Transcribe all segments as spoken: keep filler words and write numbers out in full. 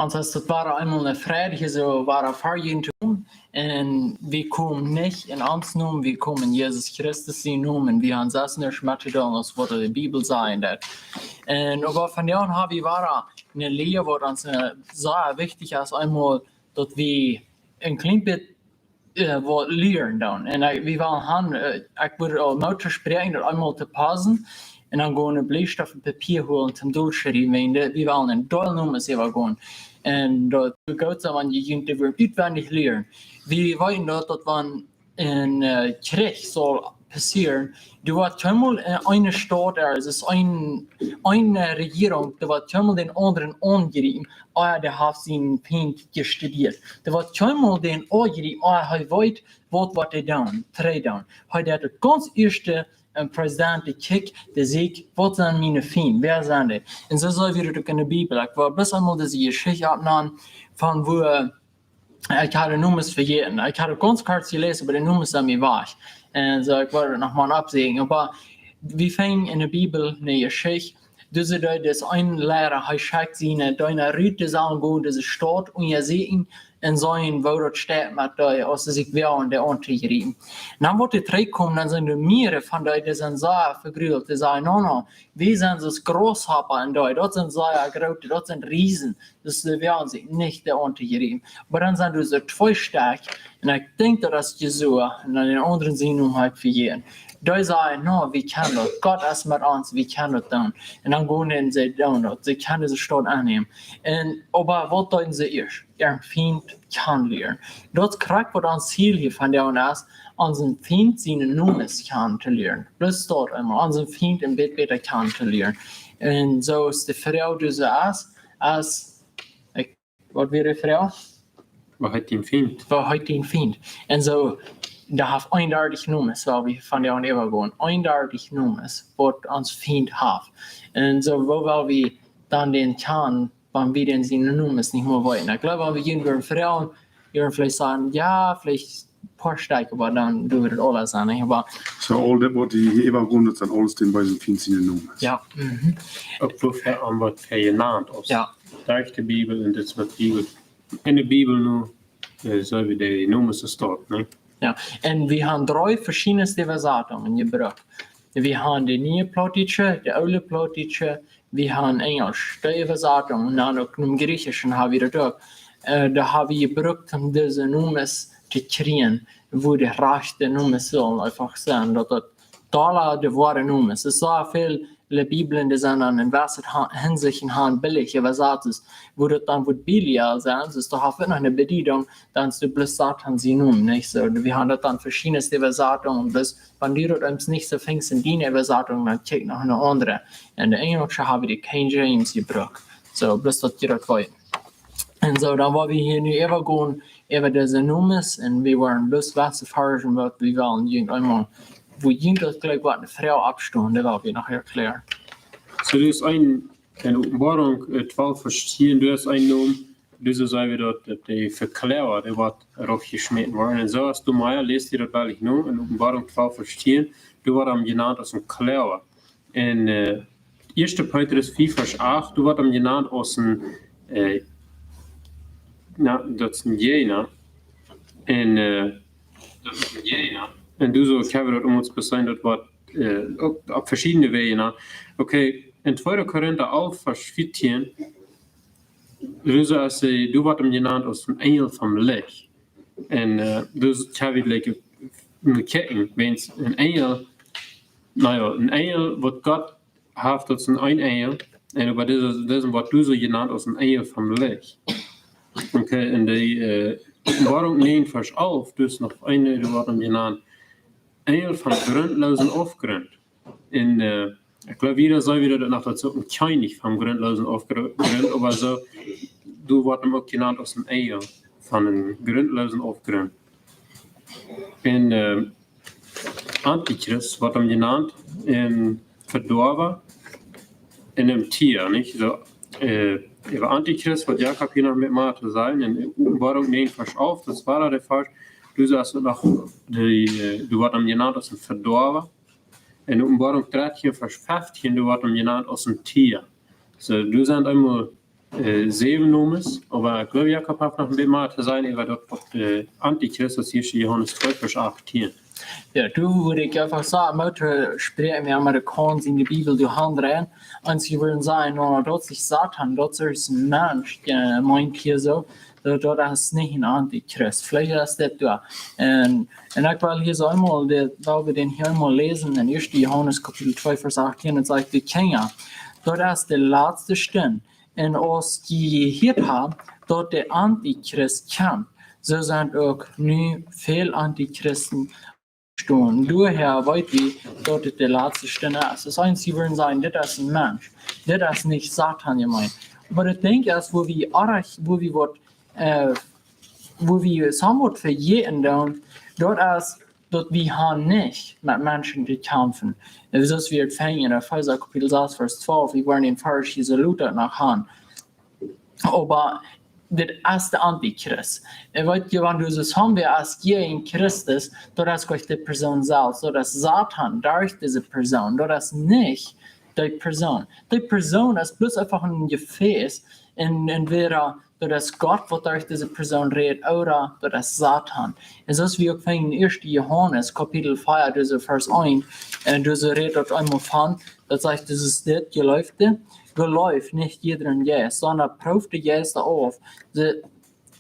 Ons es daut wia eemol een Friedach, soo wia Farjen to komen. Un wie komen nich en ons Nomen, wie komen en Jesus Christus sienen Nomen. Un wie haben selfst nuscht met to doonen aus waut de Bibel sajen deit. Un oba vondoag hab wie wada eene Lia, waut ons, äh, sea wichtich es, eemol daut wie een kjlien bät, äh, waut lieren dan. Un ekj, wie wellen han, äh, ekj wudd aul Moot toospräakjen daut eemol to pausen un dan gonen een Bleistift un Papia holen toom dolschriewen, wan de, wie wellen een Deel Nomes äwagonen. Un daut woat goot sennen, wan jie junt dee woaren utwendich lieren. Wie weeten daut, daut wan een, äh, Kjrich saul passieren, doa woat kjeenmol en eene Staut, ea, daut es een, eene Rejierunk, doa woat kjeenmol dän aundren aunjriepen, ea dee haft sienen Fient jestudieet. Doa woat kjeenmol dän aunjriepen, ea hee weet, waut, waut hee deit, trigj doonen. Hee deit daut gaunz ieeschte, äh, Präsident, dee kjikjt, dee sajcht, waut sent miene Fiend, wäa sent dee? Un soo saj wie daut uk en de Bibel. Ekj well bloos eemol dise Jeschicht oppnämen von woo, äh, ekj haud de Nomes vejäten. Ekj haud et gaunz kort jeläsen, oba de Nomes sent mie wajch. Un soo, ekj wull et noch mol oppsajen. Oba wie finjen en de Bibel eene Jeschicht, daut see deed, daut een Liera, hee schekjt siene Deena rut, dee sullen gonen dise Staut unjasieekjen un seenen, woo daut steit met dee, aus see sikj woagen, dee auntojriepen. Un dan woat hee trigjkomen, dan sent doa mearere von dee, dee sent sea vegruelt, dee sajen: "No, no, wie sent soo aus Graushoppa un dee, daut sent sea groote, daut sent Riesen, daut see woagen sikj nich dee auntojriepen." Oba dan sent doa soo twee Stekj, un ekj denkj daut es Josua, un dan dän aundren sienen Nomen hab ekj vejäten. Dee sajen: "No, wie kjennen daut, Gott es met ons, wie kjennen daut doonen." Un dan gonen see un doonen daut, see kjennen dise Staut aunnämen. Un oba waut doonen see ieescht? Äaren Fient kjanen lieren. Daut es krakjt waut ons Ziel hia vondoag es, onsen Fient siene Nomes kjanen to lieren. Bloos daut eemol, onsen Fient een bät bäta kjanen to lieren. Un soo es de Froag, dee see es, es, ekj, waut wia de Froag? Waut heet dien Fient? Waut heet dien Fient? Un soo, dee haft eenundartich Nomes, wua wie vondoag äwagonen. Eenundartich Nomes, waut ons Fient haft. Un soo, woo well wie dan dän kjanen, wan wie dän siene Nomes nich mea weeten? Ekj jleew, wan wie junt wudden froagen, jie wudden veleicht sajen, jo, veleicht een poa Stekj, oba dan doo wie daut aula sennen, nich? Oba soo, aul daut waut hia äwagonen, daut sent aules dän beesen Fient siene Nomes. Jo. Mhm. Uk woo väl, aun waut väl jenant, aus jo, derch de Bibel, un dit es waut Bibel, en de Bibel nu, äh, soo aus de Nomes staut, nä? Jo, un wie haben dree veschiedne Äwasatungen jebrukt. Wie haben de Niee Plautdietsche, de Oole Plautdietsche, wie haben Enjelsch, de Äwasatunk, un dan uk em Griechischen haben wie daut uk. Äh, doa haben wie jebrukt om dise Nomes to kjrieen, woo de rajchte Nomes sullen eefach sennen, daut daut dolla de woare Nomes. Et sent sea väl Bibeln, dee sent dan en jewesse Ha-, Hinsichten han billich äwasat, wua daut dan woat billja sennen, soo daut haft noch eene Bediedunk, dan es daut bloos Satan sien Nomen, nich? Soo, wie haben daut dan veschiedne Äwasatungen, bloos wan du daut eemol nich soo finjst en diene Äwasatunk, dan kjikj no eene aundre. En de Enjelsche haben wie de King James jebrukt. Soo, bloos daut jie daut weeten. Un soo, dan woa wie hia nu äwagonen, äwa dise Nomes, un wie woaren bloos waut Varzen, waut wie wellen, junt eemol, wua junt daut jlikj waut eene Froag oppstonen, daut well wie noch erkjlären. Soo, doa es een, en Openboarunk, äh, twalf Varsch tieen, doa es een Nomen, doa soo saj wie daut, daut de Vekloaga, dee woat raufjeschmäten woaren. Un soo aus du mea läst, dee daut well ekj nu, en Openboarunk twalf Varsch tieen, doa woat hee jenant aus een Kloaga. En, äh, ieeschte Petrus vea Varsch acht, doa woat hee jenant aus een, äh, na, daut es een Jäajna. En, äh, daut es een Jäajna. En doa soo, ekj hab daut om ons besennen, daut woat, äh, uk opp veschiedne Wäaj, nä? Okay, en tweede Korinta alf Varsch vieetieen, doa soo aus hee, doa woat hee jenant aus een Enjel vom Licht. En, äh, doa soo, ekj hab daut, like, een Kjäakjen, wan een Enjel, na jo, een Enjel waut Gott haft, daut es een Enjel. En oba dise, dise woat doa soo jenant aus een Enjel vom Licht. Okay, en de, äh, Openboarunk näajen Varsch alf, doa es noch eene, doa woat hee jenant Enjel vom grundlosen Aufgrund. En, äh, ekj jleew, wada saj wie daut noch, daut es uk een Kjennich vom grundlosen Aufgrund, oba soo, doa woat hee uk jenant aus een Enjel von een grundlosen Aufgrund. En, äh, Antichrist woat hee jenant een Vedoawa en een Tia, nich? Soo, äh, äwa Antichrist, waut Jakob hia noch met mea to sajen, en Openboarunk näajen Varsch alf, daut es wada de Varsch, doa es noch de, äh, doa woat hee jenant aus een Vedoawa. En Openboarunk dartieen Varsch feftieen, doa woat hee jenant aus een Tia. Soo, doa sent eemol äh, säwen Nomes, oba ekj gloow, Jakob haft noch een bät mea to sajen äwa daut, waut de Antichrist es, ieeschte Johanes twee, Varsch achtieen. Jo, doa wudd ekj eefach sajen, Moot spräakjen, wie haben de Korn en de Bibel doa han rein, un see wudden sajen, no, no, daut es nich Satan, daut es een Mensch, dee meent hia soo, daut, daut es nich een Antichrist. Veleicht es dit doa. Un, un ekj well hia soo eemol, de, well wie dän hia eemol läsen en ieeschte Johanes Kapitel twee, Varsch achtieen, un sajcht, de Kjinja, daut es de latste Stund. Un aus jie jehieet haben, daut de Antichrist kjemt, soo sent uk nu väl Antichristen stonen. Doahäa weet wie, daut et de latste Stund es. Daut eensje, see wudden sajen, dit es een Mensch. Dit es nich Satan jemeent. Oba ekj denkj, es, wua wie oajch, wua wie waut, äh, wua wie somewhat vejäten doonen, daut es, daut wie han nich met Menschen to kjamfen. Un soo aus wie et finjen en Efeesa Kapitel sas, Varsch twalf, wie woaren dän Varsch hia soo lota noch han. Oba dit es de Antichrist. Un weet jie, wan du soo han, wäa es jäajen Christus, daut es nich de Persoon selfst, daut es Satan, derch dise Persoon, daut es nich de Persoon. De Persoon es bloos eefach een Jefäs, un, entwäda daut es Gott, waut derch dise Persoon rät, ooda daut es Satan. Un soo aus wie uk finjen en ieeschte Johanes, Kapitel vea, dise Varsch eent, un doa rät daut eemol von, daut sajcht, daut es dit, Jeleefte, jeleeft nich jiedren Jeist, sonda proowt de Jeista auf, see,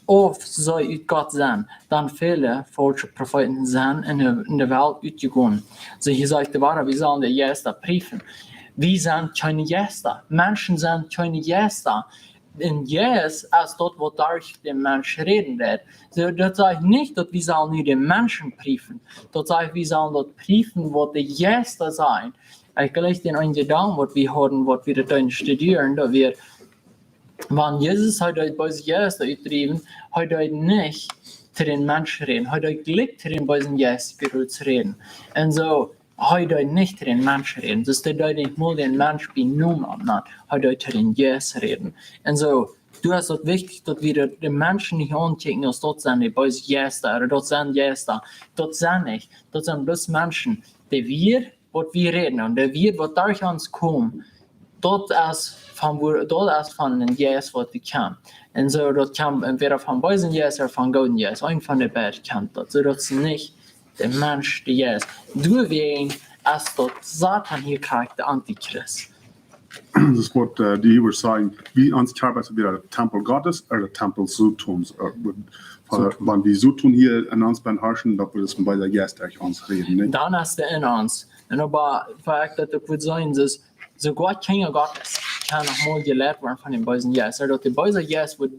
auf see ut Gott sent, dan väle faulsche Profeeten sent en de, en de Welt utjegonen. Soo, hia sajcht de Woarheit, wie sellen de Jeista priefen. Wie sent kjeene Jeista. Menschen sent kjeene Jeista. Un Jeist es daut, waut derch dän Mensch räden deit. Soo, daut sajcht nich, daut wie sellen nu de Menschen priefen. Daut sajcht, wie sellen daut priefen, waut de Jeista sajen. Ekj jlikj dän eenen Jedanken, waut wie hauden, waut wie daut dan studieren, daut wie, wan Jesus, hee deed beese Jeista utdriewen, hee deed nich to dän Mensch räden. Hee deed jlikj to dän beesen Jeist bloos räden. Un soo, hee deed nich to dän Mensch räden. Daut deed nich mol dän Mensch bie Nomen aunnanen. Hee deed to dän Jeist räden. Un soo, doa es daut wichtich, daut wie de, de Menschen nich aunkjikjen, aus daut sent de beese Jeista, ooda daut sent Jeista. Daut sent nich. Daut sent bloos Menschen, dee wie, waut wie räden, un de Wieed, waut derch ons komen, daut es von, wua-, daut es von een Jeist, waut wie kjennen. Un soo, daut kaun entwäda von beesen Jeist ooda von gooden Jeist. Eent von de beid kjemt daut. Soo, daut es nich de Mensch, de Jeist. Doawäajen es daut Satan hia krakjt de Antichrist. Daut es waut, äh, de Jehuda sajen, wie ons Kjarpa es entwäda de Tempel Gottes ooda de Tempel Satons. Äh, wan, wan wie Satan hia en ons beharschen, daut woat een beesa Jeist derch ons räden, nä? Dan es dee en ons. Un oba, waut ekj daut uk wudd sajen, es, soogoa Kjinja Gottes kjennen noch mol jeleit woaren von dän beesen Jeist. Ooda daut de beese Jeist woat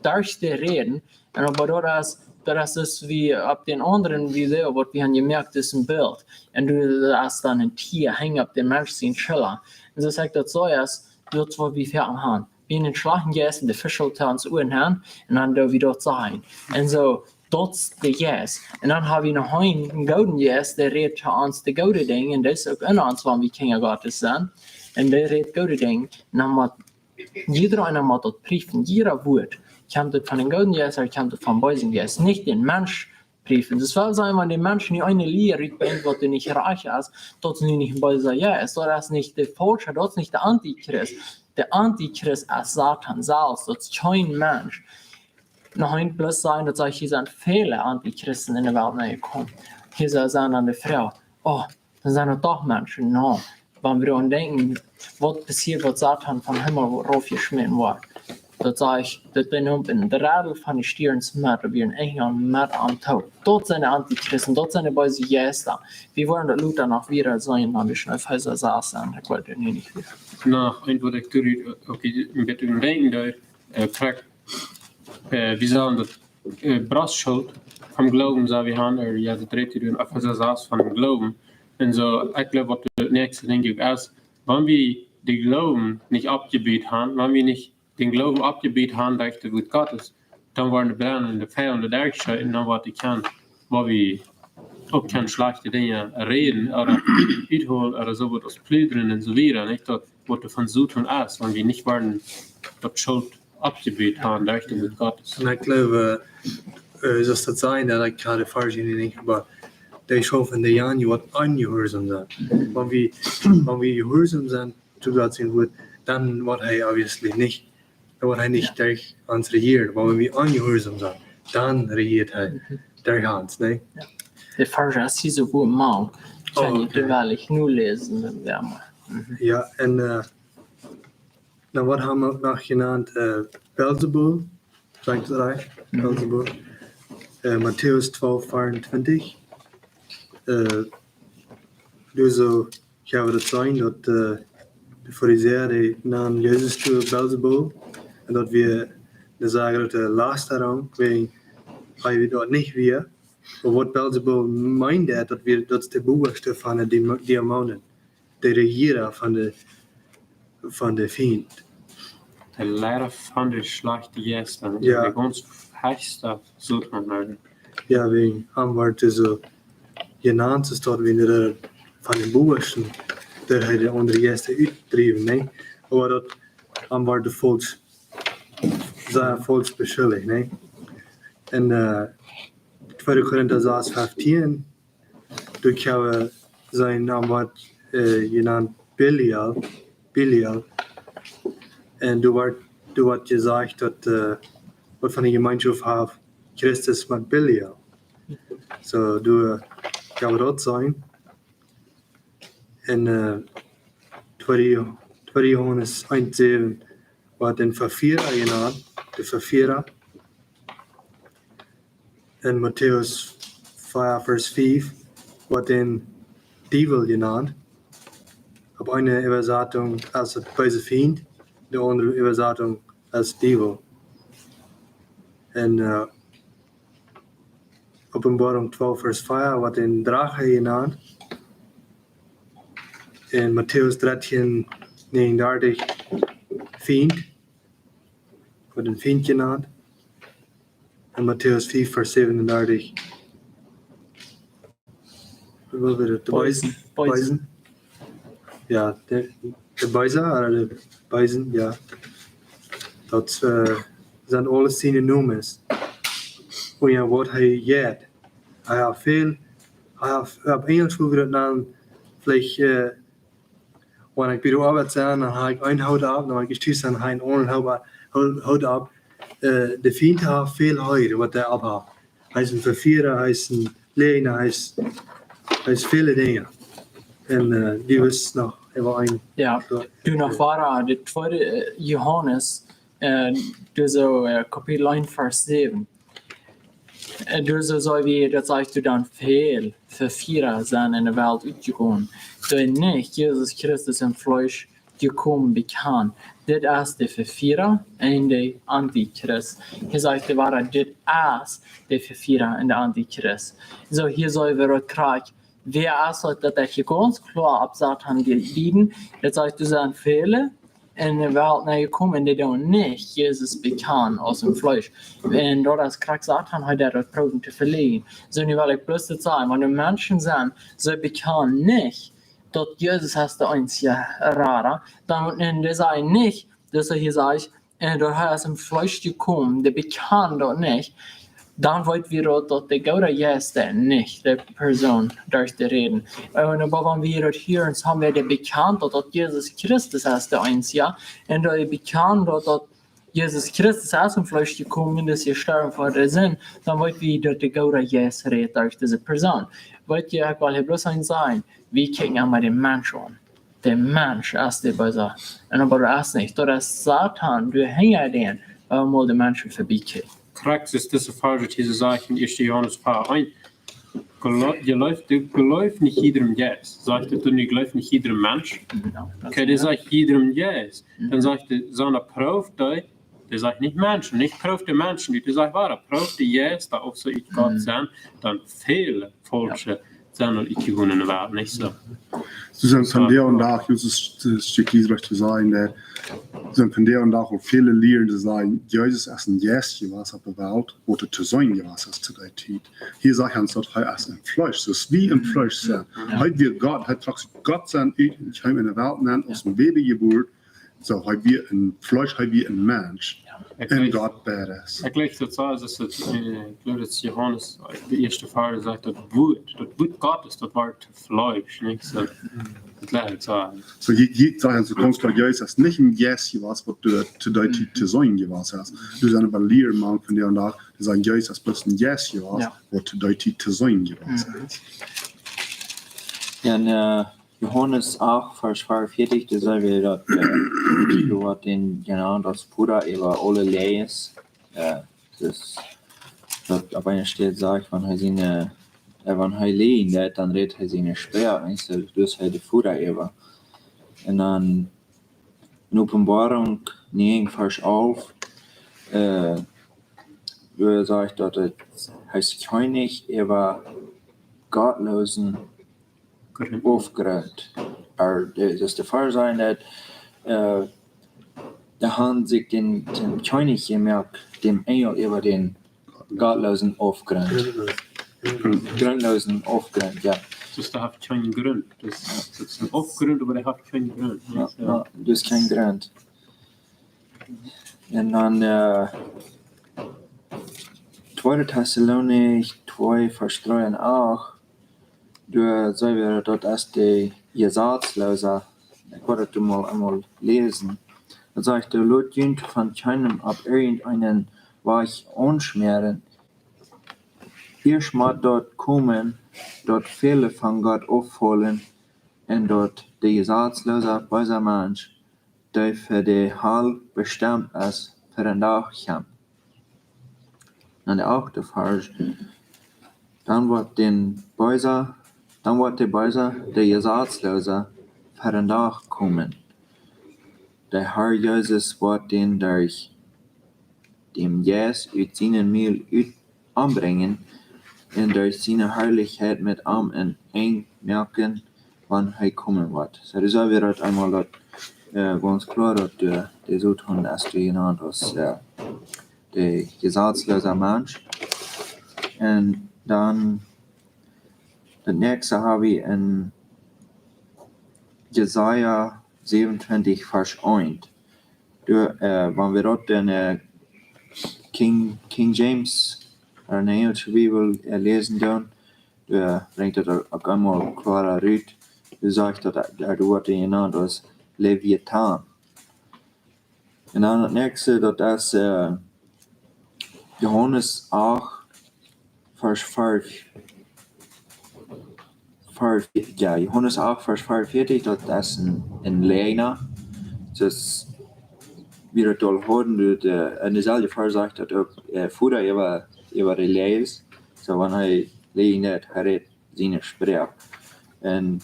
derch dee räden. Un oba daut es, daut es dus wie opp dän aundren Video, waut wie haben jemoakt, es een Bilt. Un du hast dan een Tia henjen opp dän Mensch siene Schulla. Un soo sajcht daut soo, es, daut es waut wie foaken haben. Wie haben een schlajchten Jeist un dee fischelt to ons Uaren aun, un dan doo wie daut sajen. Un soo, daut es de Jeist. Un dan hab wie noch eenen, eenen gooden Jeist, dee rät to ons de goode Dinja, un dee es uk en ons, wan wie Kjinja Gottes sent. Un dee rät goode Dinja. Un dan mott, jieda eena mott daut priefen, jieda Wort. Kjemt et von dän gooden Jeist, ooda kjemt et von beesen Jeist? Nich dän Mensch priefen. Daut well sajen, wan de Mensch nu eene Lia utbrinjt, waut doa nich rajcht es, daut es nu nich een beesa Jeist. Daut es nich de faulsche, daut es nich de Antichrist. De Antichrist es Satan selfst, daut es kjeen Mensch. Noch een plus sajen, daut sajcht, hia sent väle Antichristen en de Welt nenjekomen. Hia sent dan de Froag, oh, dan sent et doch Menschen, no. Wan wie doaraun denkjen, waut passieet, wan Satan vom Himmel raufjeschmäten woat. Daut sajcht, daut dee nemt een Dreddel von de Stierns met, opp äaren Enj met aun toop. Daut sent de Antichristen, daut sent de beese Jeista. Wie woaren daut lota noch wieda seenen, wan wie schwoa Efeesa sas sent. Ekj weet et nu nich mea. No, eent waut ekj doa uk een bät aun denkjen deed, äh, krakjt, äh, wie sellen daut, äh, Brostscholt vom Gloowen, saj wie han, äh, jo, daut rät hia en Efeesa sas von dän Gloowen. Un soo, ekj gloow, waut daut näakjste Dinkj uk es, wan wie dän Gloowen nich oppjebut haben, wan wie nich dän Gloowen oppjebut haben derch daut Wort Gottes, dan woaren de brennende Pielen doa derchscheeten, dan woat et kjennen, wua wie uk kjeene schlajchte Dinja räden ooda uthoolen ooda soo waut aus pludren un soo wieda, nich? Daut waut doa von Satan es, wan wie nich woaren daut Scholt oppjebut haben derch daut Wort Gottes. Un ekj gloow, äh, soo aus daut sajcht, daut ekj haud de Varsch nich, oba dee schaufen de Jan, waut onjehuarsom sent. Wan wie, wan wie jehuarsom sent to Gott sien Wort, dan woat hee obviously nich woat hee nich derch ons rejieren, oba wan wie onjehuarsom sent, dan rejieet hee derch ons, nä? De Varsch es hia soo goot mau. Oh, okay. Kaun ekj nu läsen, dan wea mau. Jo, un, äh, dan woat hee uk noch jenant, äh, Beelzebul, sajcht et rajcht? Beelzebul. Äh, Matäus twalf veeauntwintich. Äh, doa soo, ekj hab daut jeseenen, daut, äh, de Farisäa, dee nanen Jesus to Beelzebul, un daut wia eene sea groote Lasterunk, wäajen hee daut nich wia. Oba waut Beelzebul meent, daut wia, daut es de Bowaschte von de Dämo-, Dämonen, de Rejieera von de, von de Fient. De Liera von de schlajchte Jeista, jo. De gaunz hechste Sot von Heil. Jo, wäajen am woat soo jenant, es daut, wan hee von de Bowaschten, daut hee de aundre Jeista utdreef, nä? Oba daut, am woat faulsch, sea faulsch beschuldicht, nä? Un, äh, tweede Korinta sas feftieen, doa kjenn wie seenen, am woat, äh, jenant Belial, Belial. Un doa woat, doa woat jesajcht daut, äh, waut von de Jemeenschoft haft Christus met Belial. Soo, doa kjenn wie daut seenen. Un, äh, tweede Jo-, tweede Johanes eent säwen woat de Vefiera jenant, de Vefiera. Un Matäus vea, Varsch fief woat de Diewel jenant. Opp eene Äwasatunk aus de beese Fient, de aundre Äwasatunk aus Diewel. Un, äh, Openboarunk twalf Varsch vea woat de Drach jenant. Un Matäus dartieen negenundartich Fient, woat de Fient jenant. Un Matäus fief Varsch säwenundartich, waut wia daut? De Beesen. Beesen. Beesen. Jo, de, de Beesa, ooda de Beesen, jo. Daut, äh, sent aules siene Nomes. Un jo, waut hee jeit. Hee haft väl, hee haft, opp Enjelsch wudd wie daut nanen, veleicht, äh, wan ekj bie de Oabeit sie, dan hab ekj eenen Hoot opp, dan wan ekj tus sie, dan hab ekj eenen aundren Hoot, Hoot, Hoot opp. Äh, de Fient haft väl Hoot, waut hee opphaft. Hee es een Vefiera, hee es een Läajna, hee es, hee es väle Dinja. Un, äh, dee wia noch, hee wia een. Jo, soo. Doa noch wada, de tweede, äh, Johanes, äh, doa soo, äh, Kapitel eent, Varsch säwen. Äh, doa soo saj wie, daut sajcht, doa dan väl Vefiera sent enne Welt utjegonen, dee nich Jesus Christus em Fleesch jekomen bekjanen. Dit es de Vefiera un de Antichrist. Hia sajcht hee wada, dit es de Vefiera un de Antichrist. Soo, hia saj wie daut krakjt, wäa es daut, daut hia gaunz kloa opp Soton jewiest. Daut sajcht, doa sent väle enne Welt nenjekomen, dee doonen nich Jesus bekjanen aus em Fleesch. Un daut es krakjt Soton, hee deit daut proowen to veläajen. Soo, nu well ekj bloos daut sajen, wan de Menschen sent, see bekjanen nich, daut Jesus es de eensje Rada, dan, un dee sajen nich, daut hee hia sajcht, un daut hee es em Fleesch jekomen, dee bekjanen daut nich, dan weet wie daut, daut de Gooda Jeist deit nich de Persoon derch to räden. Un oba wan wie daut hieren, soo haben wie daut bekjant, daut, daut Jesus Christus es de eensje, un daut bekjanen daut, daut Jesus Christus es em Fleesch jekomen un es jestorwen fa de Sind, dan weet wie, daut de Gooda Jeist rät derch dise Persoon. Weet jie, ekj well hia bloos eent sajen, wie kjikjen emma dän Mensch aun. De Mensch es de Beesa. Un oba daut es nich. Daut es Soton, dee hinja dän, äh, mol de Menschen vebie kjikjt. Krakjt es dise Varsch, waut hia sajcht en ieeschte Johanes vea eent. Glo-, jie jleeft, jleeft nich jiedrem Jeist. Sajcht et dan, jie jleeft nich jiedrem Mensch? Jo, daut. Okay, dee sajcht jiedrem Jeist. Dan sajcht hee, soo, prooft dee, dee sajcht nich Menschen, nich prooft de Menschen, dee sajcht, wada, prooft de Jeist, daut auf see ut Gott sent, dan väle faulsche sent aul utjegonen enne Welt, nich soo? Soo sent vondoag dän Dach, Jesus, äh, Stekj Israel to sajen, daut sent vondoag dän Dach aul väle Lieren, dee sajen, Jesus es een Jeist jewast opp de Welt, waut hee to seenen jewast es to dee Tiet. Hia sajcht hee ons, daut hee es em Fleesch, soo aus wie em Fleesch sent. Jo. Hee wia Gott, hee trock sikj Gott sennen ut un kjeem enne Welt nenn aus een Baby jebuaren. So, hee wia een Fleesch, hee wia een Mensch. Ja, ik En lees, Gott beides. ik lees daut soo, daut es, eh, ik jleew daut Johanes, eh, de ieeschte Varsch sajcht, daut Wuat, daut Wuat Gottes, daut wort Fleesch, nich? So, daut lees ekj soo. So, hia, hia sajcht et soo gaunz kloa, Jesus es nich een Jeist jewast, waut doa to dee Tiet to seenen jewast es. Doa sent oba Lieren mank von dee aun Dach, dee sajen, Jesus es bloos een Jeist jewast, Ja. waut to dee Tiet to seenen jewast Mhm. es. En eh, Johanes acht, Varsch vierenveertig, doa sajcht et daut, eh, doa woat dän jenant aus Voda äwa aule Läajes. Eh, dus, daut opp eene Städ sajcht, wan hee sien, eh, eh, wan hee läajen deit, dan rät hee siene Sproak, nich? So, dus hee de Voda äwa. En dan en Openboarunk näajen, Varsch alf, eh, doa sajcht daut et, hee es Kjennich äwa gottloosen Aufgrunt. Ea, de, dus de Varsch sajcht daut, eh, dee hauden sikj dän, dän Kjennich jemoakt, dän Enjel äwa dän gottloosen Aufgrunt. Grundloosen Aufgrunt, jo. Dus dee haft kjeenen Grunt. Dus, daut es een Aufgrunt, oba dee haft kjeenen Grunt. Jo, So. jo, dus kjeen Grunt. En dan, eh, tweede Tessalonicha twee, Varsch dree un acht, doa sajcht et, daut es de Jesatzloosa. Ekj wull daut mol eemol läsen. Daut sajcht, doa lot junt von kjeenem opp irjent eenen Wajch aunschmäaren. Ieescht mott daut komen, daut väle von Gott auffaulen, un daut de Jesatzloosa beesa Mensch, dee fa de Hal bestemt es, ver dän Dach kjemt. En de achte Varsch, dan woat dän Beesa, dan woat de Beesa, de Jesatzloosa, ver dän Dach komen. De Har Jesus woat dän derch dän Jeist ut sienen Mul ut ombrinjen un derch siene Harlichkjeit met am en eenj moaken, wan hee komen woat. So, doa seen wie daut eemol daut, eh, gaunz kloa daut de, de Soton es doa jenant aus, eh, de jesatzloosa Mensch. Un dan, daut näakjste hab wie en Jesaja 27, Varsch eent. Doa, eh, wan wie daut en, eh, King, King James, eh, en de Enjelsche Bibel, eh, läsen doonen, doa brinjt et uk eemol kloara rut. Doa sajcht daut, eh, doa woat hee jenant aus Leviathan. Un dan daut näakjste, daut es, eh, Johanes acht, Varsch vijf. Varsch, jo, Johanes acht, Varsch vierenveertig, daut es een, een Läajna. Dus, wie daut aul hauden, de, de, en deeselwje Varsch sajcht daut uk, eh, Voda äwa, äwa de Läajes. So, wan hee läajen deit, hee rät siene Sproak. Un,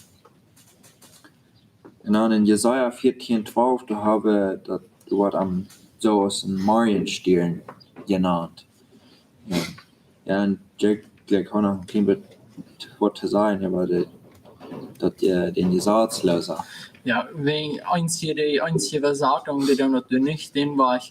un dan en Jesaja 14, 12, doa hab wie daut, woat am soo aus een Morjenstiern jenant. Jo. Jo, un Jake, Jake haud noch een kjlien bät waut to sajen äwa de, daut, eh, dän Jesatzloosa. Jo, wäajen eensje, de eensje Äwasatunk, dee doonen daut nich dän Wajch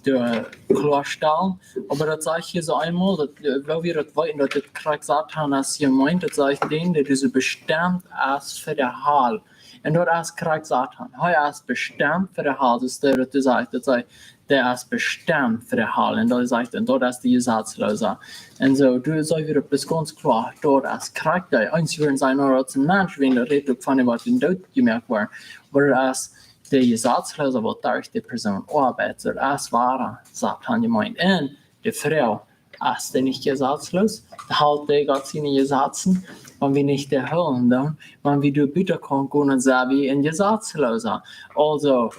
doa kloastalen. Oba daut sajcht hia soo eemol, daut, eh, woo wie daut weeten, daut dit krakjt Satan es jemeent, daut sajcht dän, dee soo bestemt es fa de Hal. Un daut es krakjt Satan. Hee es bestemt fa de Hal, dus daut, daut sajcht, daut sajcht, dee es bestemt fa de Hal. Un daut sajcht, un daut es de Jesatzloosa. Un soo, doa seen wie daut bloos gaunz kloa, daut es krakjt, dee eensje wudden sajen, oh, daut es een Mensch, wäajen daut rät uk von dee, waut em Doot jemoakt woaren. Oba daut es de Jesatzloosa, waut derch de Persoon oabeit, daut es wada Satan jemeent. Un de Froag, es dee nich jesatzloos? Helt dee Gott siene Jesazen, wan wie nich dee hoolen, dan, wan wie doa buta kjennen gonen, dan sent wie een Jesatzloosa. Aulsoo,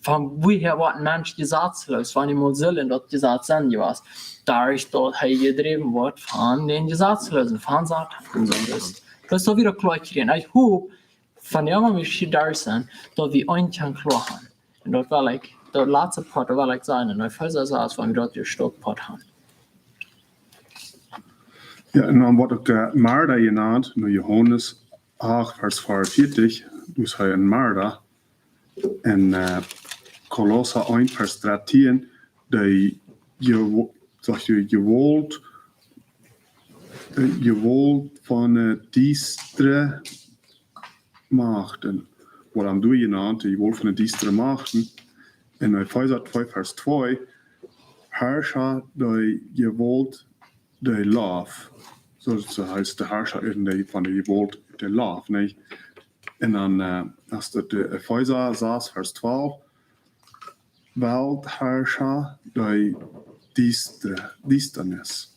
von wuaha woat een Mensch jesatzloos, wan hee mol sull en daut Jesaz sennen jewast? Doaderch daut hee jedräwen woat von dän Jesatzloosen, von Satan. Un soo, dus, daut es wada kloa kjrieen. Ekj hop, von dee, wan wie hia derch sent, daut wie eent kjennen kloa haben. Un daut well ekj, daut latste Poat, daut well ekj sajen, un Efeesa sas, wan wie daut hia stoakj Poat haben. Jo, un dan woat uk, eh, Marda jenant, no Johanes acht, Varsch vierenveertig, doa es hee een Marda. Un, eh, Kolossa eent, Varsch dartieen, dee je-, sajcht hee, Jewault, dee Jewault von, eh, diestre Machten. Woat dan doa jenant, dee Jewault von de diestre Machten. En Efeesa twee Varsch twee: Harscha, dee Jewault, dee Loft. Soo, daut heet, de Harscha en dee von de Jewault, dee Loft, nä? En dan, äh, es daut de Efeesa sas Varsch twalf: Weltharscha, dee Diesta-, Diestanis.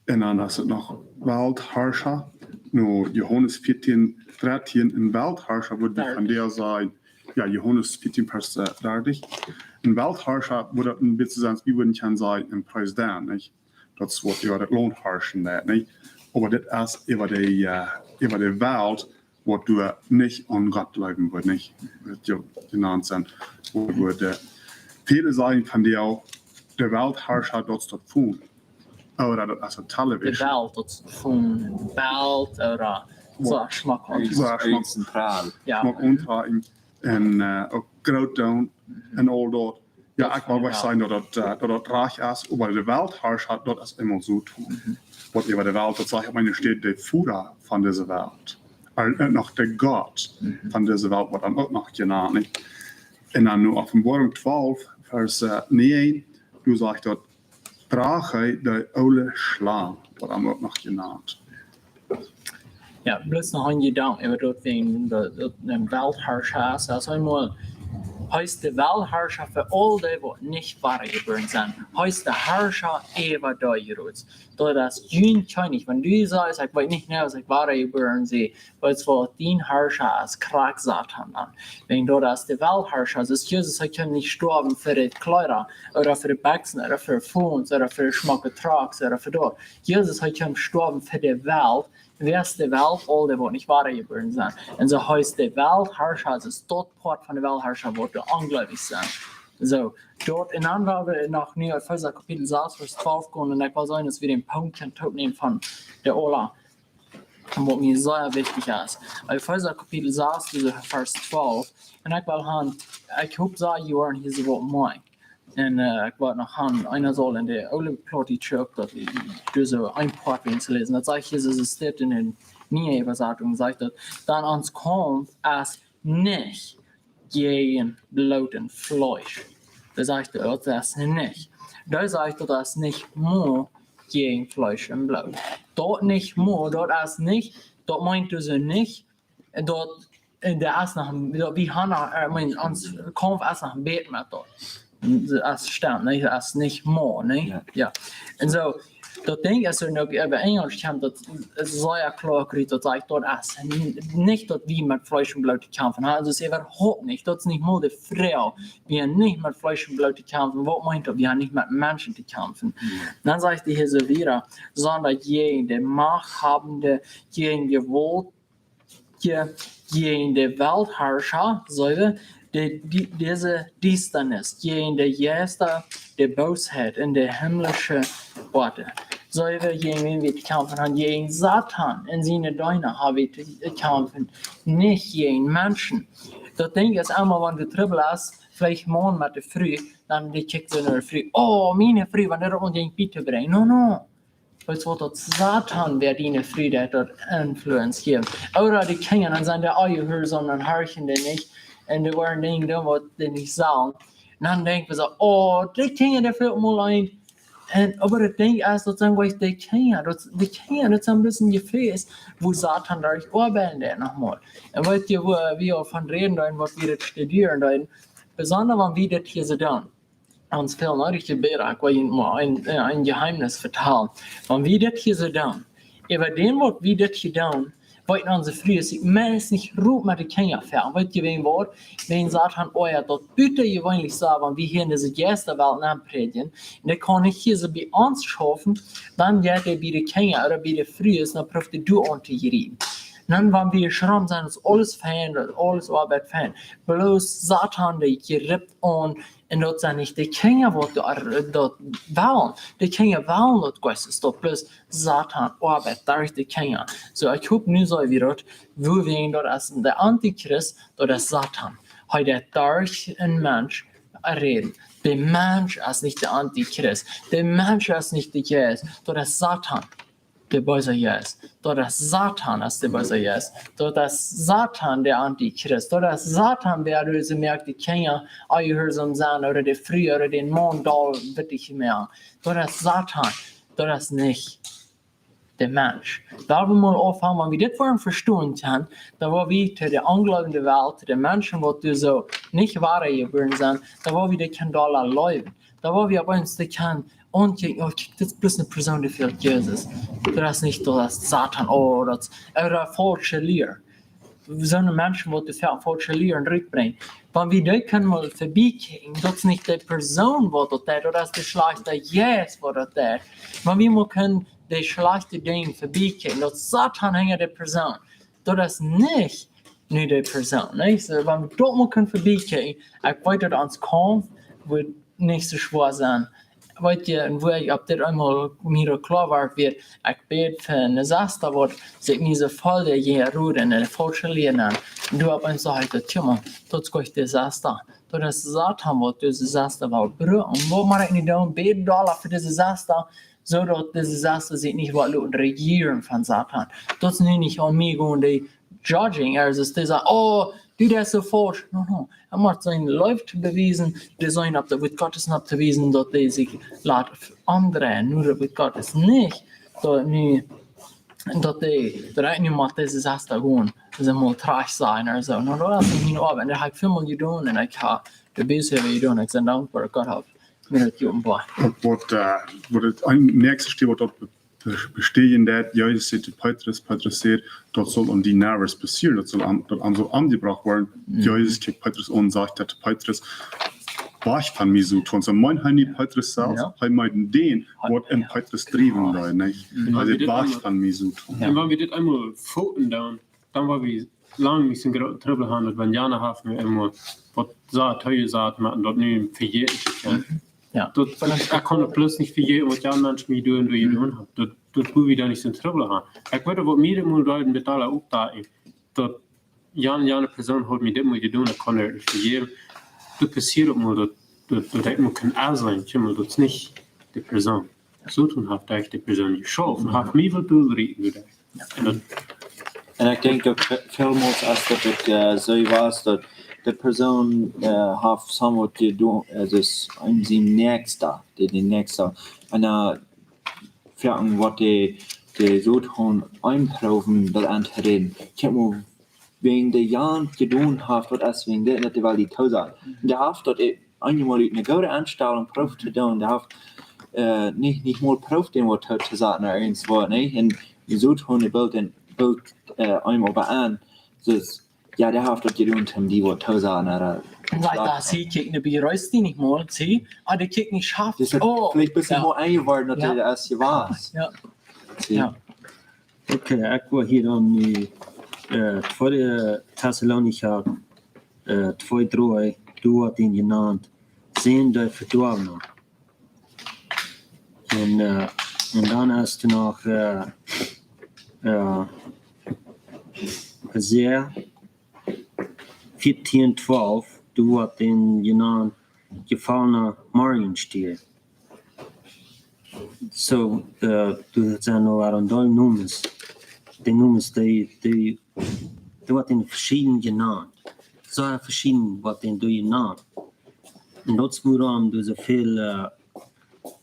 En dan es daut noch Weltharscha, no Johanes vieetieen, drettieen, een Weltharscha wudd wie vondoag sajen, jo, Johanes vieetieen, Varsch, äh, dartich. Een Weltharscha wudd daut een bät soo sennen, wie wudden kjennen sajen, een President, nich? Daut es waut äwa daut Launt harschen deit, nich? Oba dit es äwa de, äh, äwa de Welt, waut doa nich aun Gott jleewen woat, nich? Waut jo jenant sent, waut doa de, väle sajen vondoag, de Weltharscha, daut es daut Phone. Ooda daut es daut Television. De Welt, daut es daut Phone, Welt, ooda soo schmock. Soo schmock. Zentral. Jo. Schmock auntrakjen en, äh, uk groot doonen en aul daut. Jo, ekj well nich sajen daut daut, äh, daut daut rajcht es, oba de Weltharscha, daut es emma soo to. Waut äwa de Welt, daut sajcht opp eene Städ de Fura von dise Welt. Ä, noch de Gott von dise Welt woat dan uk noch jenant, nich? En dan nu Openboarunk twalf, Varsch, äh, näajen, doa sajcht daut, drach hee de oole Schlang, woat dan uk noch jenant. Jo, bloos noch een Jedanke äwa daut wäajen daut, daut een Weltharscha es. Aulsoo eemol, hee es de Weltharscha fa aul dee, waut nich wadajebuaren sent. Hee es de Harscha äwa dee Jeruts. Daut es jun Kjennich. Wan du sajchst, ekj weet nich mea aus ekj wadajebuaren sie, weetst waut, dien Harscha es krakjt Satan dan. Wäajen daut es de Weltharscha. Soo Jesus, hee kaun nich stoawen fa de Kjleeda, ooda fa de Bekjsen, ooda fa de Phones, ooda fa de schmocke Trucks, ooda fa daut. Jesus, hee kaun stoawen fa de Welt, wäa es de Welt, aul dee, waut nich wadajebuaren sent. En soo hee es de Weltharscha, aulsoo es daut Poat von de Weltharscha, waut dee onjleewje sent. Soo, daut, en dan woa wie noch nu Efeesa Kapitel sas, Varsch twalf gonen, un ekj well sajen, daut wie dän Punkt kjennen toopnämen von de aula, waut mie sea wichtich es. Efeesa Kapitel sas, dise Varsch twalf, un ekj well han, ekj hop, soo, jie woaren hia soo waut moakjen. En, äh, ekj wull noch han, eena saul en de oole Plautdietsche Schreft daut, dise een Poat wäajen to läsen. Daut sajcht Jesus, es dit en de niee Äwasatunk, sajcht daut, dan ons Kaumf es nich jäajen Bloot un Fleesch. Daut sajcht, daut es nich. Daut sajcht, daut es nich mau jäajen Fleesch un Bloot. Daut nich mau, daut es nich, daut meent dise nich, daut, äh, daut es noch, daut wie han noch, äh, ekj meen, ons Kaumf es noch een bät met daut. Daut es stemmt, nä? Daut es nich mau, nä? Jo. Jo. En soo, daut Dinkj es, wan uk äwa Enjelsch kjemt, daut es sea kloa, daut sajcht, daut es n-, nich daut wie met Fleesch un Bloot to kjamfen han. Aulsoo es äwahaupt nich, daut es nich mau de Froag, wie han nich met Fleesch un Bloot to kjamfen. Waut meent daut? Wie han nich met Menschen to kjamfen. Jo. Dan sajcht hee hia soo wieda, sonda jäajen de Machthabende, jäajen Jewault, jäajen de Weltharscha, soo wie, de, de, dise Diestanis, jäajen de Jeista, de Boosheit en de himmlische Oaten. Soo wie, jäajen wäm wie to kjamfen han, jäajen Satan un siene Deena ha wie to kjamfen, nich jäajen Menschen. Daut Dinkj es emma, wan de Trubbel es, veleicht Maun met de Fru, dan dee kjikjt soo no de Fru, oh, miene Fru, wan dee daut aunfangt bie to brinjen. No, no. Weetst waut, daut Satan, wäa diene Fru deit daut influence jäwen. Ooda de Kjinja, dan sent dee aul jehuarsom, dan horchen dee nich. Un dee woaren Dinja doonen, waut dee nich sellen. Un dan denkjen wie soo, oh, de Kjinja, dee felt mol een. Un, oba daut Dinkj es, daut sent jlikj de Kjinja. Daut, de Kjinja, daut sent bloos een Jefäs, wua Satan derch oabeiden deit noch mol. Un weetst du, wua wie aul von räden deeden, waut wie daut studieren deeden? Besonda wan wie dit hia soo doonen. Ons väl needich Jebäd, ekj well junt mol een, äh, een Jeheemnis vetalen. Wan wie dit hia soo doonen, äwa dän, waut wie dit hia doonen, weeten onse Frues sikj meist nich rut met de Kjinja fäa. Weetst du wäajen waut? Wäajen Satan oajat daut butajeweenlich sea, wan wie hia en dise Jeistawelt nenn prädjen. Un dee kaun nich hia soo bie ons schaufen, dan jeit hee bie de Kjinja ooda bie de Frues, dan proowt hee doa aun to jriepen. Dan, wan wie schrom sent, es aules fein, aules oabeit fein. Bloos Satan, dee jript aun, un daut sent nich de Kjinja, waut doa, daut wellen. De Kjinja wellen daut Gott es, daut bloos Satan oabeit derch de Kjinja. Soo, ekj hop, nu sent wie doa, wua wie, daut es de Antichrist, daut es Satan. Hee deit derch een Mensch räden. De Mensch es nich de Antichrist. De Mensch es nich de Jeist. Daut es Satan. de beese Jeist. Daut es Satan, es de beese Jeist. Daut es Satan, de Antichrist. Daut es Satan, dee dise moakt, de Kjinja onjehuarsom sennen, ooda de Fru, ooda dän Maun doll wittich moaken. Daut es Satan. Daut es nich de Mensch. Daut wie mol aunfangen, wan wie dit woaren vestonen kjennen, dan woa wie to de onjleewende Welt, to de Menschen, waut doa soo nich wadajebuaren sent, dan woa wie dee kjennen dolla leewen. Dan woa wie opp eemol dee kjennen aunseenen, oh, kjikj, dit es bloos eene Persoon, dee felt Jesus. Daut es nich, daut es Satan, oh, daut es eene faulsche Lia. Soone Menschen, waut dee fa-, faulsche Lieren rutbrinjen. Wan wie dee kjennen mol vebie kjikjen, daut es nich de Persoon, waut daut deit, daut es de schlajchte Jeist, waut daut deit. Wan wie mol kjennen de schlajchte Dinja vebie kjikjen, daut Satan hinja de Persoon, daut es nich nu de Persoon, nich? Soo, wan wie daut mol kjennen vebie kjikjen, ekj weet, daut ons Kaumf woat nich soo schwoa sennen. Weet jie, un woo ekj opp dit eemol mea kloa wort, wia, ekj bäd fa eene Sesta, waut sikj nich soo voll de Jeru en eene faulsche Lia nenn. Un doa opp eemol sach ekj daut, tja, Maun, daut es goanich de Sesta. Daut es Satan, waut dise Sesta well brucken. Un waut mott ekj nu doonen? Bäden dolla fa dise Sesta, soo daut dise Sesta sikj nich woat loten rejieren von Satan. Daut es nu nich aun mie, gonen dee judging, es dee sajen, oh, du, daut es soo faulsch. No, no. Hee mott siene Leew to bewiesen, dee siene opp daut Wuat Gottes nopp to wiesen, daut dee sikj lat aundreien. Nu daut Wuat Gottes nich, daut nu, daut dee, daut ekj nu mott dise Sesta gonen, see mol trigj sajen ooda soo. No, daut es nich miene Oabeit. Un daut hab ekj väl mol jedonen un ekj hab de Buss äwa jedonen. Ekj sie dankboa, Gott haft mie daut jeopenboat. Waut, äh, waut daut een näakjste Stekj, waut daut be-, be-, bestäjen deit, Jesus säd to Petrus, Petrus säd, daut saul aun die nuscht passieren, daut saul am-, daut am saul omjebrocht woaren. Mhm. Jesus kjikjt Petrus aun un sajcht daut to Petrus, wajch von mie, Soton. Soo meent hee nich Petrus selfst, jo, hee meent dän, waut en Petrus driewen deed, nich? Mhm. Hee säd, wajch von mie, Soton. Jo. Un wan wie dit eemol foten doonen, dan woa wie lang nich soon grooten Trubbel haben, daut wan jana haft nu eemol waut soo toojesajcht, mau daut nu vejäten to kjennen. Mhm. Jo. Daut, ekj kaun daut bloos nich vejäten, waut jana Mensch mie doonen, doonen, jedonen haft. Daut, daut woa wie dan nich soon Trubbel haben. Ekj weet, waut mie daut mol deed, met aule Oppdakjen, daut jana, jana Persoon haud mie dit mol jedonen, ekj kaun daut nich vejäten. Daut passieet uk mol, daut, daut, daut ekj mol kaun aunseenen, kjikj mol, daut es nich de Persoon. Soton haft derch de Persoon jeschaufen, haft mie waut derchjeschaufen. Un daut, un ekj denkj uk ve-, välmols, aus daut uk, äh, soo wia, daut de Persoon, äh, haft somewhat jedonen, äh, daut aun sien Näakjsta, de, de Näakjsta. Un, äh, foaken woat de, de Soton aunproowen, daut auntoräden. Kjikj mol, wäajen dee jana jedonen haft, waut es wäajen dit, daut dee well die toosajen. Un dee haft daut, äh, eenjemol ut eene goode Enstalunk prooft to doonen, dee haft, äh, nich, nich mol prooft, dän waut to, to sajen, ooda irjentwaut, nä? Un dee Soton, dee bilt un bilt, äh, eemol bie aun. Daut, jo, dee haft daut jedonen, om die waut to sajen, ooda, un like daut, see, kjikj, nu bie Reus dee nich mol, see, ah, dee kjikj nich schaft. Daut es, oh, veleicht best du, jo, mol enjeworden, daut, jo, dee daut es jewast. Jo. See. Jo. Okay, ekj woa hia dan nu, äh, tweede Tessalonicha, äh, twee dree, doa woat dee jenant, sent dee Vedoawne. Un, äh, un dan es doa noch, äh, äh, Hosea vieetieen twalf, doa woat dee jenant, jefalna Morjenstern. Soo, äh, doa sent aul een Deel Nomes. Dee Nomes, dee, dee, dee woat en veschiedne jenant. Soo veschiedne woat dee doa jenant. Un daut es wuarom doa soo väl, äh,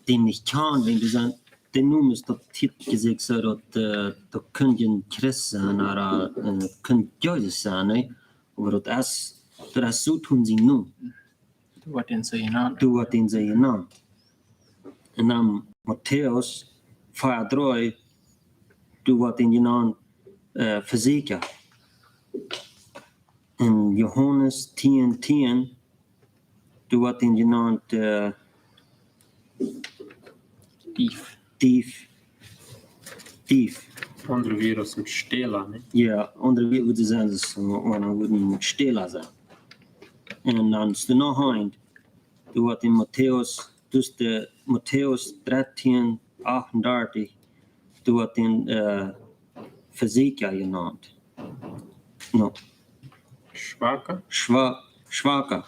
dee nich kjanen, wan dee sent, dee Nomes, daut hieet sikj soo daut, äh, daut kunn een Christ sennen, ooda, äh, kunn Jesus sennen, nä? Oba daut es, daut es Soton sien Nomen. Doa woat dee soo jenant. Doa woat dee soo jenant. Un dan Matäus vea dree, doa woat dee jenant, äh, Vesäakja. Un Johanes tieen tieen, doa woat dee jenant, äh, Dief. Dief. Dief. Aundre Wieed aus een Stäla, nä? Jo, aundre Wieed wudden sajen, daut es, äh, wan hee wudd een Stäla sennen. Un dan es doa noch eent, doa woat en Matäus, doa es de Matäus dartieen achtendartich, doa woat dee, äh, Vesäakja jenant. No. Schwaka? Schwa-, Schwaka.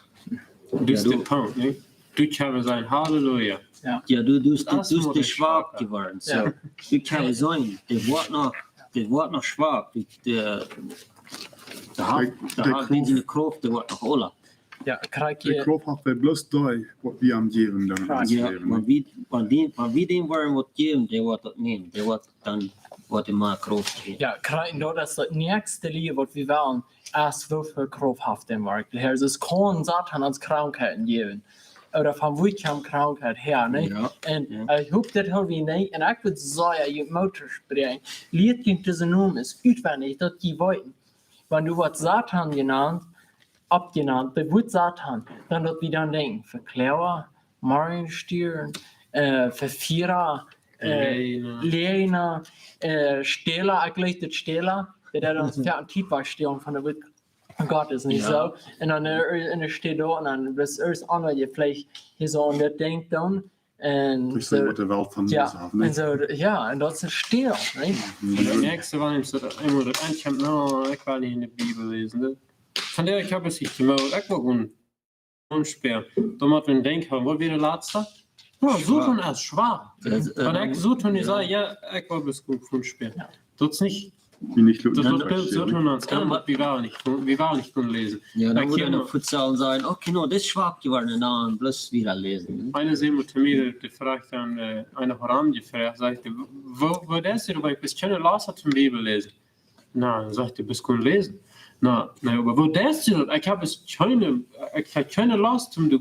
Daut es, jo, de Punkt, nä? Doa kjenn wie sajen, Halleluja. Jo, du, du best, du best schwak jeworden. Soo, du kaust seenen, dee woat noch, dee woat noch schwak. Dee, dee, dee haft, dee haft nich de Krauft, dee woat noch oola. Jo, krakjt. De Krauft haft hee bloos doaderch, waut wie am jäwen dan. Jo, wan wie, wan dee, wan wie däm woaren waut jäwen, dee woat daut nämen. Dee woat dan, woat hee mea Krauft kjrieen. Jo, krakjt, daut es daut näakjste Lied waut wie wellen, es woo väl Krauft haft dee werkjlich. Hee, daut kaun Soton ons Krankheiten jäwen. Ooda von wua kjemt Krankheit häa, nä? Jo, un jo. Ekj hop daut hia wie nich, un ekj wudd sajen, jie Moot toospräakjen, lieet junt dise Nomes utwendich, daut jie weeten. Wan du woascht Soton jenant, oppjenant, daut Wuat Soton, dan daut wie dan denkjen, Vekloaga, Morjenstieren, äh, Vefieera, äh, Läajna. Läajna, äh, Stäla, ekj jleich daut Stäla, daut hee dan fa eene Tiet wajchstälen von daut Wuat Gottes, nich soo? Jo. Un dan, äh, en de Städ doa, un dan best du ieescht aun, jie veleicht hia soo aun daut denkjen dan, un soo, waut de Welt von jo, ons haft, nä? Un soo, jo, un daut es stäl, nä? Mhm. Un daut näakjste, wan ekj daut eemol daut aunkomt, no, ekj well nich en de Bibel läsen, nä? Von doa, ekj hab et nich jemoakt, ekj well gonen Kung Fu spälen. Dan mott eena denkjen, waut wia daut latste? Jo, Soton es schwak. Daut, äh, wan ekj Soton nich saj, jo, ekj well bloos Kung Fu spälen. Jo. Daut es nich, daut, daut Bilt Soton ons, jo, waut wie wellen nich, wie wellen nich kjennen läsen. Jo, dan mott eena fuaz sajen, okay, no, daut es schwak jeworden, un dan bloos wieda läsen. Eena säd mol to mie, dee fruach dan, äh, eena haud am jefroacht, sajcht hee, woo, woo es daut, oba ekj hab kjeene Lust toom Bibel läsen? Na, dan sajcht hee, best gonen läsen. Na, na, oba woo deist du daut? Ekj hab kjeene, ekj hab kjeene Lust om de,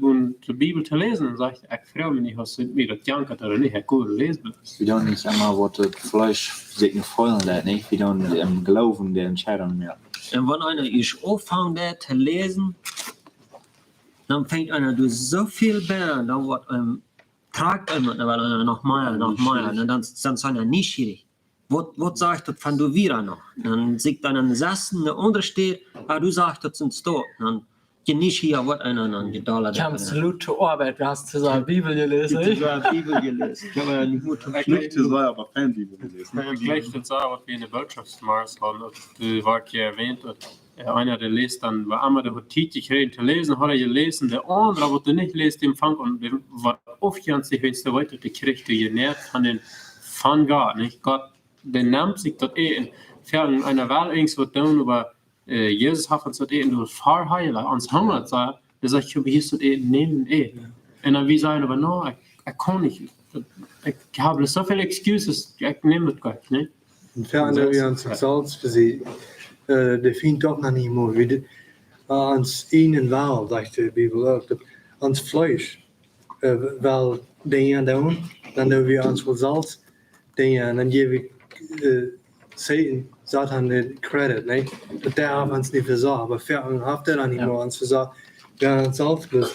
de Bibel to läsen. Dan sajcht hee, ekj froag mie nich, aus du mie daut jankat ooda nich, ekj hab goode Läsbibel. Wie doonen nich emma waut daut Fleesch sikj nich feelen deit, nich? Wie doonen em Gloowen de Entscheidunk moaken. Un wan eena ieescht aunfangt to läsen, dan fangt eena doa soo väl bie, dan woat, ähm, trakjt eena, dan well eena noch mea, noch mea. Un dan, dan sent see nieschierich. Waut, waut sajcht daut von doa wieda noch? Dan sieekjt eena aun de sesste, aune aundre Städ, ah, du sajchst daut sent doa. Dan jie nich hia waut eena aun jedolat. Kjemt lud to Oabeit, du hast to sennen Bibel jeläsen. Jo, to sennen Bibel jeläsen. Ekj hab jo nich mol to Schluss to sennen, oba fein Bibel jeläsen. Ekj jleich daut soo, waut wie en de Botschaft zemorjes hauden, daut, äh, woat hia erwähnt, daut, äh, eena dee läst dan, wua emma dee haud Tiet jekjräajen to läsen, haud hee jeläsen, de aundra, waut dee nich läst, dee fangt aun, dee woat aufjenstich, wan dee weet, daut dee kjricht dee Jnod von dän, von Gott, nich? Gott, dee nemt sikj daut Äten, fa eena well irjent waut doonen, oba äh, Jesus haft ons daut Äten doa verheelen, ons hungat, soo, dan sajcht hee, hia es daut Äten, nämt un ät. Jo. Un dan wie sajen, oba no, ekj, ekj kaun nich, ekj hab soo väl excuses, ekj näm daut goanich, nä? Un fa aundre, wie ons daut selfst fa see, äh, dee finjen doch noch nich mea, wie de, äh, ons ieejnen Well, sajcht de Bibel uk, daut ons Fleesch, äh, well Dinja doonen, dan doo wie ons woll selfst Dinja, un dan jäw wie, äh, Soton, Soton dän Credit, nä? Daut dee haft ons nich vesorcht, oba fa aundre haft hee dan nich mea ons vesorcht. Jo, ons selfst bloos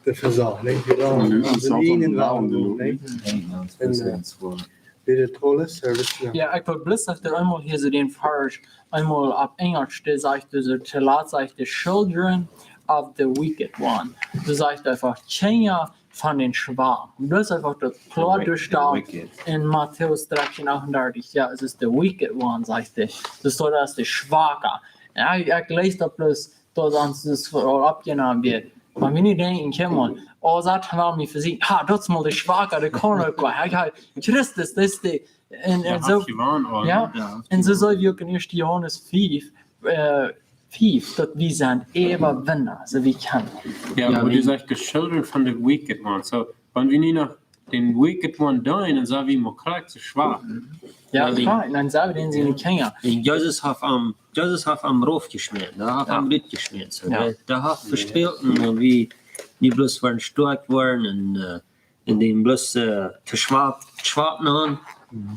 vesorcht, nä? Wie wellen ons ieejnen Well doonen, nä? Jo, ons bloos, äh, Paulus, jo, ekj well bloos daut eemol hia soo dän Varsch, eemol opp Enjlisch, dee sajcht, dee sajcht, to lat sajcht, the children of the wicked one. Dee sajcht eefach, Kjinja von dän Schwaken. Daut es eefach daut kloa doastalen en Matäus dartieen achtundartich. Jo, et es the wicked one, sajcht hee. Daut es daut, daut es de Schwaka. Jo, ekj, ekj läs daut bloos, daut ons daut woat oppjenomen woaren. Oba wan wie denkjen, kjikj mol, oh, daut haft mie vesieekjt. Ha, daut es mol de Schwaka, dee kaun uk goanich. Hee, hee, Christus, daut es de, un, un soo, jo, un soo seen wie uk en ieeschte Johanes fief, äh, fief, daut wie sent Äwawinna, soo wie kjennen. Jo, oba dee sajcht, the children from the wicked one. Soo, wan wie nu noch dän wicked one deenen, dan sent wie mau krakjt soo schwak. Jo, wan wie, krakjt, dan sent wie dän siene Kjinja. Un Jesus haft am, Jesus haft am raufjeschmäten, hee haft am rutjeschmäten. Soo, jo. Dee, dee haft vespält, un wie, wie bloos woaren stoakj woaren un, äh, un dän bloos, äh, to schwak, schwak nämen,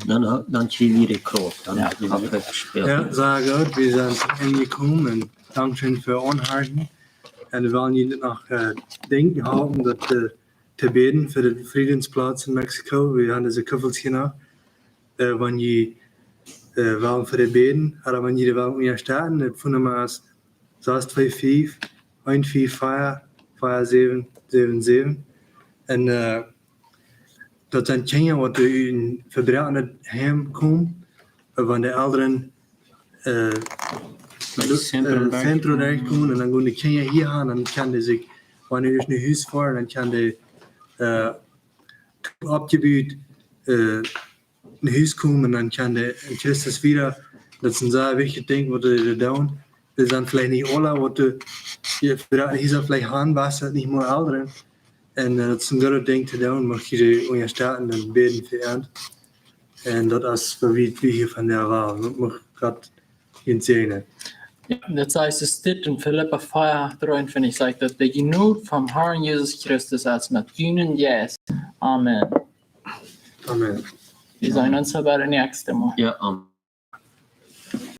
dan, dan kjrie wie de Krauft, dan haft hee vespält. Jo, sea goot, wie sent aunjekomen un dankscheen fa aunhorchen. Un wie wellen junt noch, äh, denkjen halpen daut, äh, to bäden fa dän Frädensplatz en Mexiko. Wie haben dise Kuffels hia noch. Äh, wan jie, äh, wellen fa dee bäden, ooda wan jie dee wellen unjastetten, de Phonenumma es sas twee fief, een fief vea, vea säwen säwen säwen. Un, äh, daut sent Kjinja, waut ut een vebroakenet Heim komen, äh, wan de Elren, äh, no Centro, äh, Centro derchkomen, un dan gonen de Kjinja hia han, dan kjennen dee sikj, wan dee no Hus foaren, dan kjennen dee, äh, oppjebut, äh, no Hus komen, dan kaun de en Christus wieda, daut es een sea wichtjet Dinkj, waut wie doa doonen. Wie sent veleicht nich aule, waut de, wie, wie, hia sent veleicht han, waut sent nich mea Elren. Un, äh, daut es een goodet Dinkj to doonen, mucht jie dee unjastetten un bäden fa an. Un daut es waut wie, wie hia von de Wahl. Mucht Gott junt säajnen. Jo, daut sajcht, es dit en Filippa vea dreeuntwintich, sajcht daut, de Jnod vom Herrn Jesus Christus es met junen Jeist. Amen. Amen. Wie seenen ons bie daut näakjste Mol. Jo, amen.